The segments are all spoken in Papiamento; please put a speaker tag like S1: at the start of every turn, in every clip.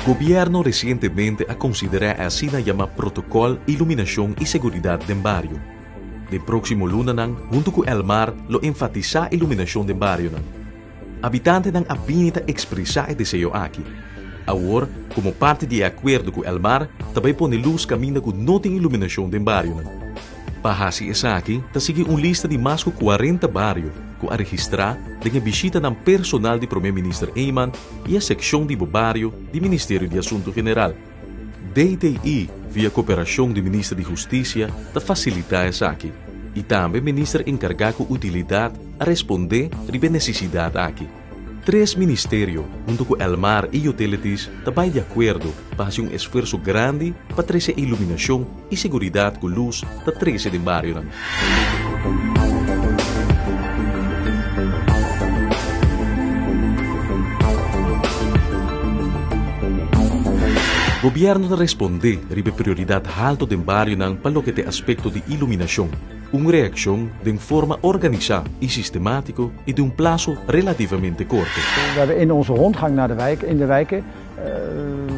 S1: Gobierno recientemente a considera e asina yama Protocol Iluminacion y Seguridad den Bario. Den proximo lunanan hunto cu Elmar lo enfatisa iluminacion den barionan. Habitantenan a bini ta expresa e deseo aki. Awor, como parti di e acuerdo cu Elmar, ta bay pone luz caminda cu no tin iluminacion den barionan. Pa hasi esaki ta sigui un lista di mas ku 40 bario ku a registrá den e bishitanan personal di Prome Minister Eman i e sekshon di bo bario di Ministerio di Asuntu General. DTI via koperashon di Minister di Hustisia ta fasilitá esaki i tambe Minister enkargá ku utilidat a respondé riba e nesesidat aki. Tres ministerio, hunto ku Elmar i Utilities, ta bai di akuerdo pa hasi un esfuerso grandi pa trese e iluminashon i seguridat ku lus ta trese den barionan. Gobièrnu ta respondé riba e prioridat halto den barionan pa loke ta e aspekto di iluminashon. Un reaccion den forma organisa y sistematico y di un plazo relativamente corto.
S2: We hebben in onze rondgang naar de wijk, in de wijken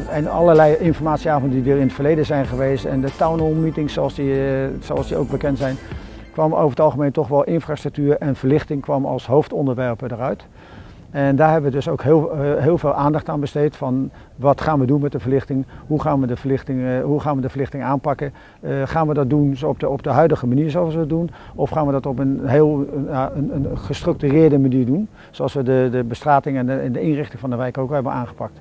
S2: en allerlei informatieavonden die er in het verleden zijn geweest en de town hall meetings zoals die ook bekend zijn, kwam over het algemeen toch wel infrastructuur en verlichting kwam als hoofdonderwerpen eruit. En daar hebben we dus ook heel veel aandacht aan besteed van wat gaan we doen met de verlichting, hoe gaan we de verlichting, hoe gaan we de verlichting aanpakken. Gaan we dat doen op de huidige manier zoals we het doen? Of gaan we dat op een heel een gestructureerde manier doen? Zoals we de bestrating en de inrichting van de wijk ook hebben aangepakt.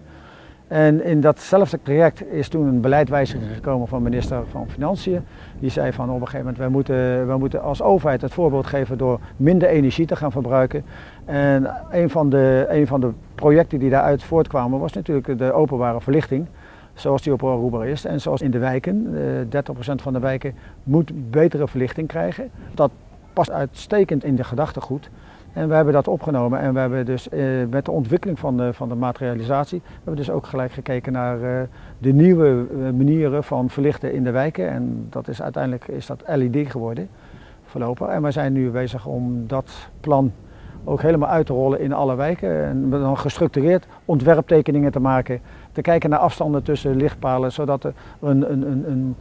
S2: En in datzelfde traject is toen een beleidwijziging gekomen van minister van Financiën. Die zei van op een gegeven moment, wij moeten als overheid het voorbeeld geven door minder energie te gaan verbruiken. En een van de projecten die daaruit voortkwamen was natuurlijk de openbare verlichting. Zoals die op Aruba is en zoals in de wijken. 30% van de wijken moet betere verlichting krijgen. Dat past uitstekend in de gedachtegoed. En we hebben dat opgenomen en we hebben dus met de ontwikkeling van de materialisatie, we hebben dus ook gelijk gekeken naar de nieuwe manieren van verlichten in de wijken. En dat is uiteindelijk is dat LED geworden voorlopig. En wij zijn nu bezig om dat plan ook helemaal uit te rollen in alle wijken. En dan gestructureerd ontwerptekeningen te maken, te kijken naar afstanden tussen lichtpalen, zodat er een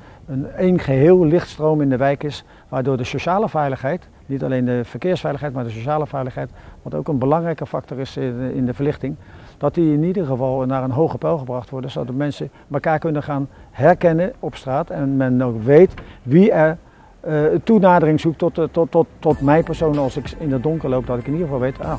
S2: één geheel lichtstroom in de wijk is, waardoor de sociale veiligheid, niet alleen de verkeersveiligheid, maar de sociale veiligheid, wat ook een belangrijke factor is in de verlichting, dat die in ieder geval naar een hoger peil gebracht worden, zodat de mensen elkaar kunnen gaan herkennen op straat en men ook weet wie er toenadering zoekt tot mijn persoon als ik in het donker loop, dat ik in ieder geval weet, ah,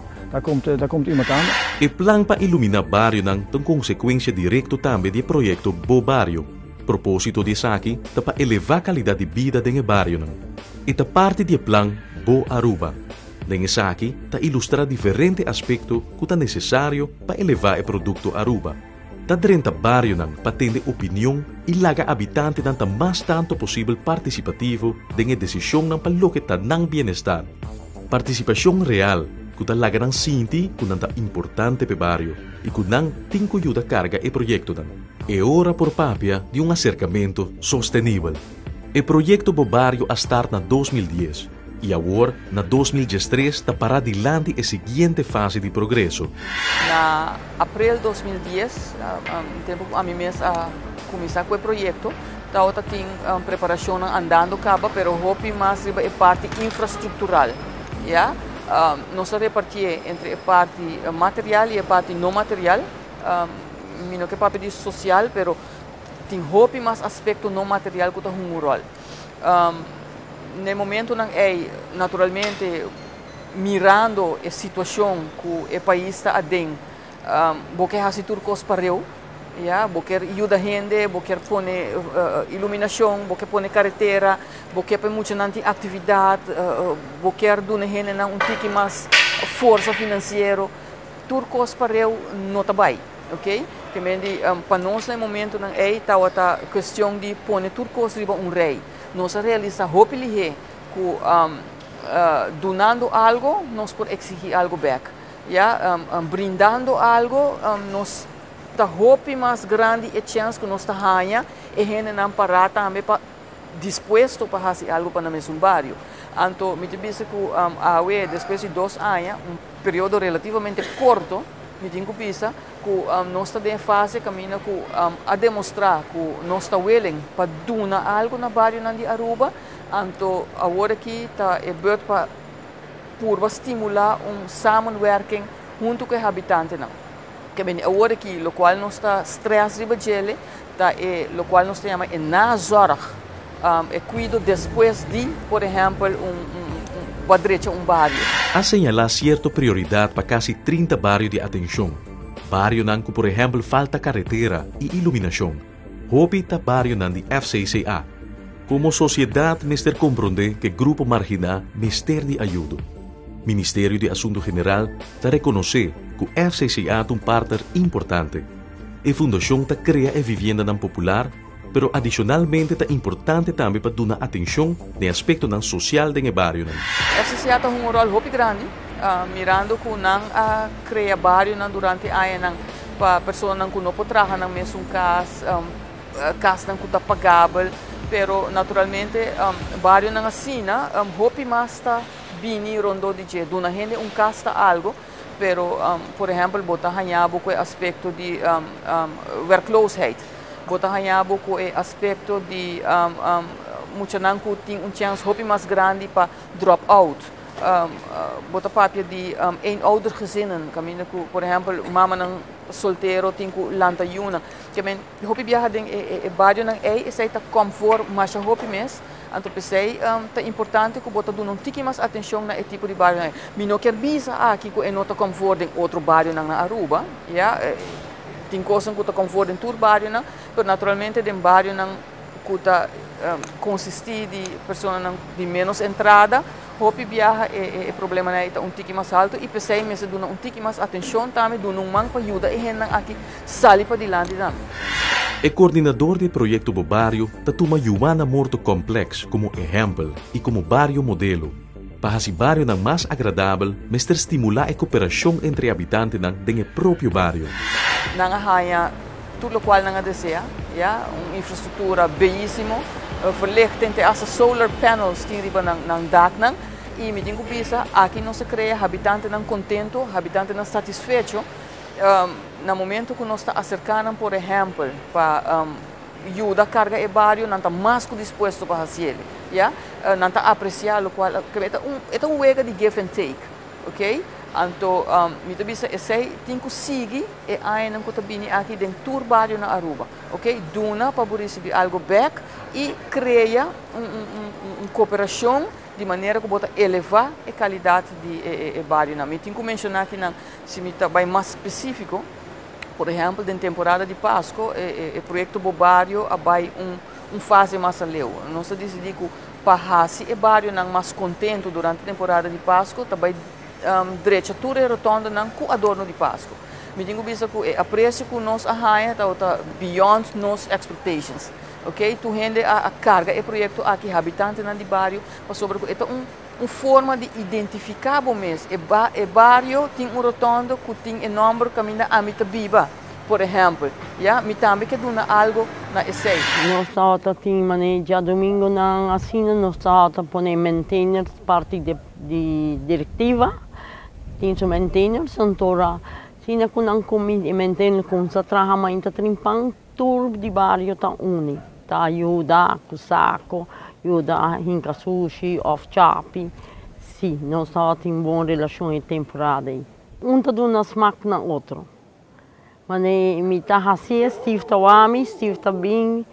S2: daar komt iemand aan.
S1: E plan pa ilumina barionan ta consecuencia directo tambe di e proyecto Bo Bario. Proposito di esaki ta pa eleva calidad di bida den e barionan. E ta parti di e plan Bo Aruba. Den esaki ta ilustra diferente aspecto cu ta necesario pa eleva e producto Aruba. Ta drenta barionan pa tende opinion y laga habitantenan ta mas tanto posibel participativo den e decisionnan pa loke ta nan bienestar. Participacion real cu ta laga nan sinti cu nan ta importante p'e bario y cu nan tin cu yuda carga e proyectonan. E ora por papia di un acercamento sostenibel. E proyecto Bo Bario a start na 2010 y awor na 2013 ta para dilanti e siguiente fase di progreso.
S3: Na april 2010, un tempo ami mes a cuminsa cu e proyecto, tabata tin un preparacion andando caba, pero hopi mas riba e parti infrastructural. Ja? Nos a reparti entre e parti material y e parti no material. Mi no kier papia di social, pero tin hopi mas aspecto no material cu ta un rol. Na momentonan ey, naturalmente, mirando e situacion cu e pais ta aden, bo kier haci tur cos pareu, ja, bo kier yuda hende, bo kier pone iluminacion, bo kier pone caretera, bo kier pone mucho actividad, bo kier duna hende un tiki mas forsa financiero, tur cos pareu no ta bay, ok? Kiermen di, pa nos na momentonan ey tabata cuestion di pone tur cos riba un rij. Nos a realisa hopi lihe cu dunando algo, nos por exigi algo back. Ja, brindando algo, nos ta hopi mas grandi e chance cu nos ta haya e hendenan para tambe pa dispuesto pa haci algo pa nan mes bario. Anto, mi ta bisa cu awe, despues di 2 aña, un periodo relativamente corto. Mi tin ku bisa ku nos ta den fase kaminda ku a demostrá ku nos ta willing pa duna algu na barionan di Aruba, anto awor aki ta e beurt pa purba stimulá un samenwerking huntu ku e habitantenan. Ke bini awor aki lokual nos ta strès riba djele ta e lokual nos ta yama e nazorg, e kuido despues di, por ehèmpel, un bo a drecha un bario.
S1: A señalá sierto prioridat pa kasi 30 bario di atenshon, barionan ku por ehèmpel falta karetera i iluminashon. Hopi ta barionan di FCCA. Komo sosiedat mester komprondé ku e grupo marginá mester di ayudo. Ministerio di Asuntu General ta rekonosé ku FCCA ta un partner importante. E fundashon ta krea e viviendanan popular, pero adishonalmente ta importante tambe pa duna atenshon na e aspektonan sosial den e barionan.
S3: FCCA ta hunga un ròl hopi grandi, mirando ku nan a krea barionan durante añanan pa personanan ku no por traha nan mesun kas, kasnan ku ta pagabel, pero naturalmente barionan asina hopi mas ta bini rondó di dje. Duna hende un kas ta algu, pero por ehèmpel bo ta haña bo ku e aspekto di werkloosheid, bo ta haña bo ku e aspekto di muchanan ku tin un chèns hopi mas grandi pa drop out, bo ta papia di eenoudergezinnen kaminda ku por ehèmpel mamanan soltero tin ku lanta yunan. Ke men hopi biaha den e barionan ei esei ta kòm for masha hopi mes. Anto p'esei ta importante ku bo ta duna un tiki mas atenshon na e tipo di barionan ei. Mi no kier bisa aki ku e no ta kòm for den otro barionan na Aruba, ya. Tin kosnan ku ta kòm for den tur barionan, pero naturalmente den barionan ku ta konsistí di personanan di ménos entrada, hopi biaha e problemanan ei ta un tiki mas haltu i p'esei mester duna un tiki mas atenshon tambe, duna un man pa yuda e hendenan aki sali padilanti tambe.
S1: E koordinador di e proyekto Bo Bario ta tuma Juana Morto Complex komo ehèmpel i komo bario modelo. Pa hasi barionan mas agradabel mester stimulá e koperashon entre e habitantenan den e propio bario.
S3: Nan a haña tur lokual nan a desea, ya, un infrastruktura beyísimo, verlichting te hasta solar panels tin riba nan nan daknan i mi tin ku bisa aki nos a krea habitantenan kontento, habitantenan satisfecho. Na momento ku nos ta aserká nan por ehèmpel pa yuda karga e bario nan ta mas ku dispuesto pa hasiel, ya. Nan ta apresiá lokual e ta un e ta un wega di give and take, ok. Anto mi ta bisa esei tin ku sigui e añanan ku ta bini aki den tur bario na Aruba, ok. Duna pa bo risibí algu bèk i krea un un un koperashon di manera ku bo ta elevá e kalidat di e barionan. Mi tin ku menshoná kinan si mi ta bai mas spesífiko. Por ehèmpel den temporada di Pasko e proyekto Bo Bario a bai un un fase mas aleu. Nos a disidí ku pa hasi e barionan mas kontentu durante temporada di Pasko ta bai drecha tur e rotòndanan ku adorno di Pasko. Mi tin ku bisa ku e apresio ku nos a haña tabata beyond nos expectations. Oke, tur hende a karga e proyekto aki, habitantenan di bario, pasobra ku e ta un Un forma di identifiká bo mes. E ba e bario tin un rotondo ku tin e nòmber kaminda ami ta biba, por ehèmpel. Ya, mi tambe ke duna algu na esei.
S4: Nos tabata tin manera djadumingunan asina nos tabata pone maintainers parti di di direktiva tin su maintainers antora asina ku nan kumind e maintainer kumsa traha mainta trimpan Tur di bario ta uni, ta yuda ku sako, yuda hinka sushi òf chapi. Sí, nos tabatin bon relashon e temporada ei. Un ta duna smak na otro. Manera mi ta hasié, Steve ta wak mi, Steve ta bin,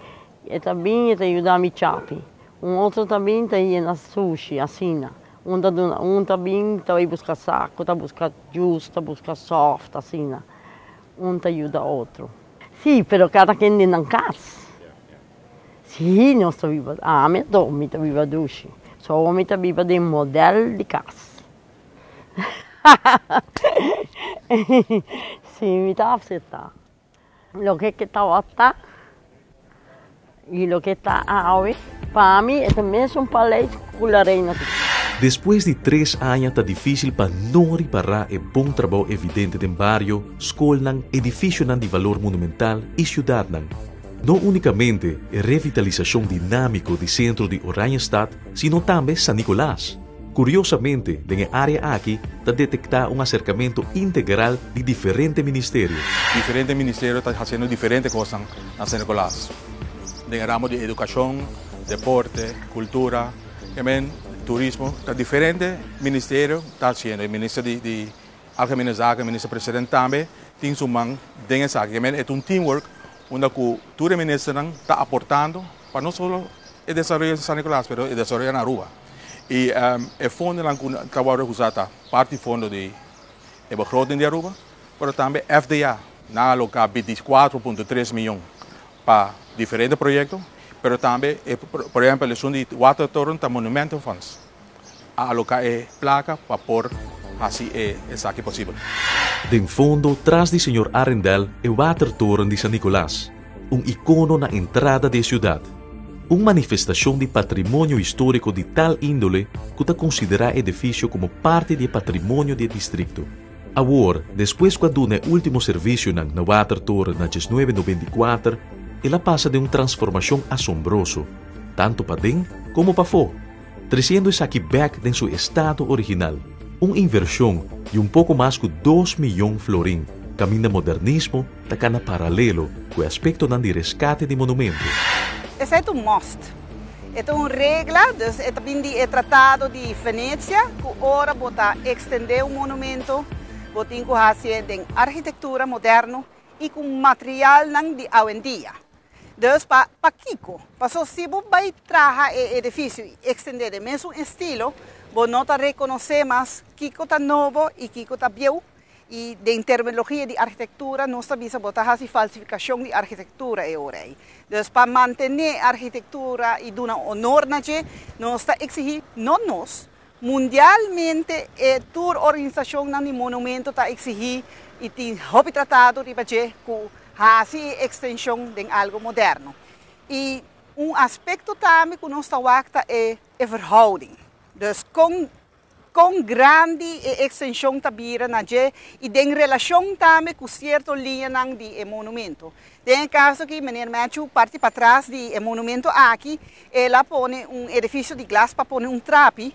S4: e ta bin e ta yuda mi chapi. Un otro ta bin ta yena sushi, asina. Un ta duna, un ta bin ta bai buska sako, ta buska juice, ta buska soft, asina. Un ta yuda otro. Sí, pero kada ken den nan kas. Sí, nos ta biba, ami anto mi ta biba dushi. So mi ta biba den modèl di kas. Sí, mi ta aseptá. Loke ke tabata I loke ta awe, pa mi e ta mesun paleis ku la reina Sofia.
S1: Despues di tres aña ta difísil pa no ripará e bon trabou evidente den bario, skolnan, edifisionan di valor monumental i siudatnan. No únikamente e revitalisashon dinámiko di sentro di Oranjestad, sino tambe San Nicolas. Curiosamente, den e area aki ta detecta un acercamento integral di diferente ministerio.
S5: Diferente ministerio ta haciendo diferente cos na San Nicolas. Den ramo di educacion, deporte, cultura, tambe turismo, ta diferente ministerio ta haciendo. E minister di Algemene Zaken, minister president tambe, tin su man den esaki. E ta un teamwork unda cu tur minister ta aportando pa no solo e desaroyo di San Nicolas, pero e desaroyo na Aruba. Y e fondo ta usa parti fondo di e begroting di Aruba, pero tambe FDA a aloca 24.3 miyon pa diferente proyecto, pero tambe, por ehempel, e di Watertoren ta Monumenten Fonds. A aloca e placa pa por asina esaki posibel.
S1: Den fondo, tras di señor Arendel, e Watertoren di San Nicolas, un icono na entrada di ciudad. Un manifestacion di patrimonio historico di tal indole cu ta considera e edificio como parti di patrimonio di distrito. Awor, despues cu a duna e ultimo servicio na Watertoren na 1994, el a pasa den un transformacion asombroso, tanto paden como pafo, treciendo esaki bek den su estado original. Un inversion di un poco mas cu 2 miyon florin, caminda modernismo ta cana paralelo cu e aspecto di rescate di monumento.
S6: Esaki ta un must. Ta un regla, dus e ta di e tratado di Venezia, cu ora bo ta extende un monumento, bo tin cu haci den arquitectura moderno y cu material di awendia. Dus pa kico, paso si bo bay traha e edificio extende den mesun estilo, bo no ta reconoce mas kico ta nobo y kico ta bieu. Y den terminologia di arquitectura, nos ta bisa bo ta haci falsificacion di arquitectura e ora. Dus pa mantene arquitectura y duna honor na dje, nos ta exigi, no nos, mundialmente e tur organisacion di monumento ta exigi y tin hopi tratado riba dje cu haci extension di algo moderno. Y un aspecto tambe cu nos ta wak ta e verhouding. Dus con grandi e extension ta bira na dje y den relacion tambe cu cierto liña di monumento. Den caso cu meneer Matthew parti patras di monumento aki, el a pone un edificio di glas pa pone un trapi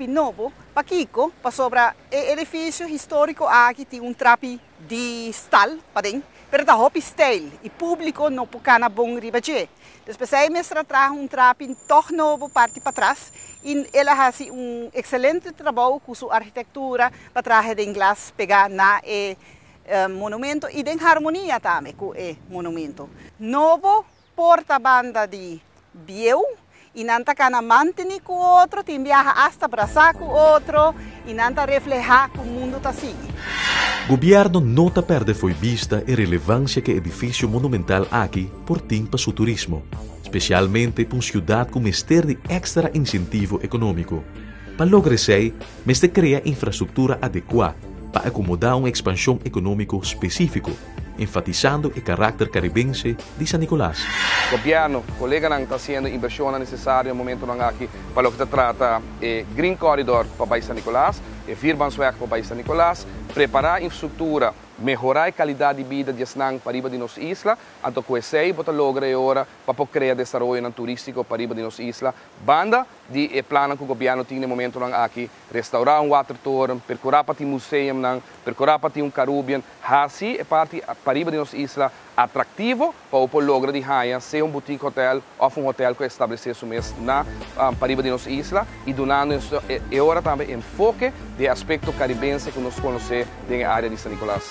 S6: nobo, pa kico, pasobra e edificio historico aki tin un trapi di staal paden, pero ta hopi steil y publico no por cana bon riba dje. Despues ey mester traha un trapi toch nobo parti patras y el a haci un excelente trabou cu su arquitectura pa traha di glas pega na e monumento y den harmonia tambe cu e monumento. Nobo por ta banda di bieu y nan ta cana mantene cu otro, tin biaha hasta brasa cu otro y nan ta refleha cu mundo ta sigui.
S1: Gobierno no ta perde fo'i bista e relevancia cu e edificio monumental aki por tin pa su turismo, specialmente pa un ciudad cu mester di extra incentivo economico. Pa logra esey, mester crea infrastructura adecua pa acomoda un expansion economico specifico, enfatisando e caracter caribense di San Nicolas.
S7: Gobierno, coleganan ta haciendo inversion necesario na e momento aki pa loke ta trata e Green Corridor pa San Nicolas, e Vierbaansweg pa San Nicolas, prepara infrastructura, mehora e calidad di bida di esnan pariba di nos isla, anto cu esey bo ta logra ora pa crea desaroyo turistico pariba di nos isla, banda di e plan cu gobierno tin na e momento aki, restaura un watertoren, percura pa tin museo, percura pa tin un Carubbian, asina e parti pariba di nos isla atractivo pa por logra di haya, sea un boutique hotel of un hotel cu establece su mes na pariba di nos isla y dunando e ora tambe enfoke di aspecto caribense cu nos conoce den area di San Nicolas.